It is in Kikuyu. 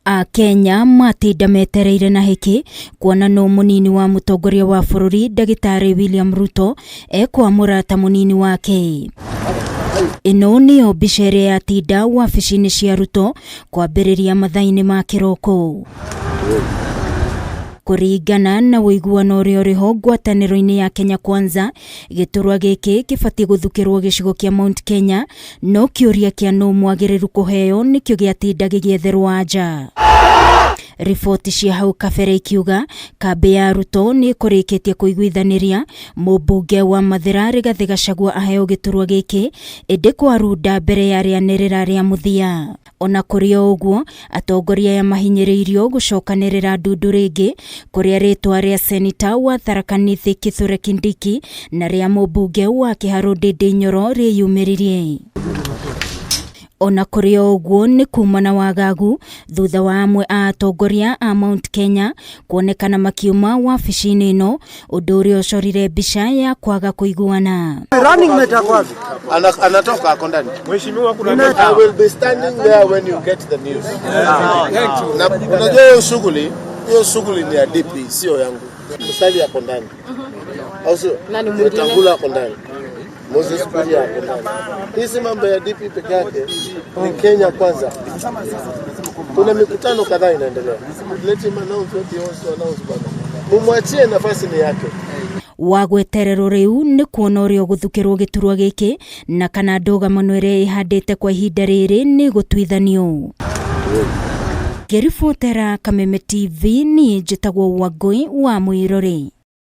Akenya matinda metereire na hĩkĩ kuona nũ mũnini wa mũtongoria wa bũrũri ndagĩtarĩ William Ruto ekwamũra ta mũnini wake. Ĩno nĩyo mbica ĩrĩa yatinda wabici-inĩ cia Ruto kwambĩrĩria mathaa-inĩ ma kĩroko. Kũringana na ũiguano ũrĩa ũrĩ ho ngwatanĩro-inĩ ya Kenya Kwanza, gĩturwa gĩkĩ kĩbatiĩ gũthukĩrwo gĩcigo kĩa Mount Kenya, no kĩũria kĩa nũ mwagĩrĩru kũheo nĩkĩo gĩatinda gĩgĩetherwo anja. Riboti cia hau kabere ikiuga kambĩ ya Ruto nĩ ĩkũrĩkĩtie kũiguithanĩria mũmbunge wa Mathĩra Rigathĩ Gachagua aheo gĩturwa gĩkĩ, ĩndĩ kwarunda mbere ya rĩanĩrĩra rĩa mũthia. Ona kũrĩ o ũguo, atongoria aya mahinyĩrĩirio gũcokanĩrĩra ndundu rĩngĩ kũrĩa rĩtwa rĩa seneta wa Tharaka Nithi Kithure Kindiki na rĩa mũmbunge wa Kĩharũ Ndindi Nyoro rĩyumĩririe. Ona kũrĩ o ũguo nĩ kuma na wagagu thutha wa amwe a atongoria a Mount Kenya kuonekana makiuma wabici-inĩ ĩno, ũndũ ũrĩa ũcorire mbica ya kwaga kũiguana. Running mate ako wapi? Anatoka ako ndani. Mheshimiwa, kuna I will be standing there when you get the news. Na unajua hiyo shughuli ni ya DP, sio yangu. Musalia ako ndani. Au sio? Wetangula ako ndani. Moses Kuria ako ndani. Hii si mambo ya DP peke yake, ni Kenya Kwanza. Kuna mikutano kadhaa inaendelea. Let him announce what he wants to announce, bwana. Mumwachie, nafasi ni yake. Wa gwetererwo rĩu nĩ kuona ũrĩa ũgũthukĩrwo gĩturwa gĩkĩ na kana ndũgamano ĩrĩa ĩhandĩte kwa ihinda rĩrĩ nĩ gũtuithanio. Ngĩribotera Kameme TV, niĩ njĩtagwo Wangũi wa Mwĩrori.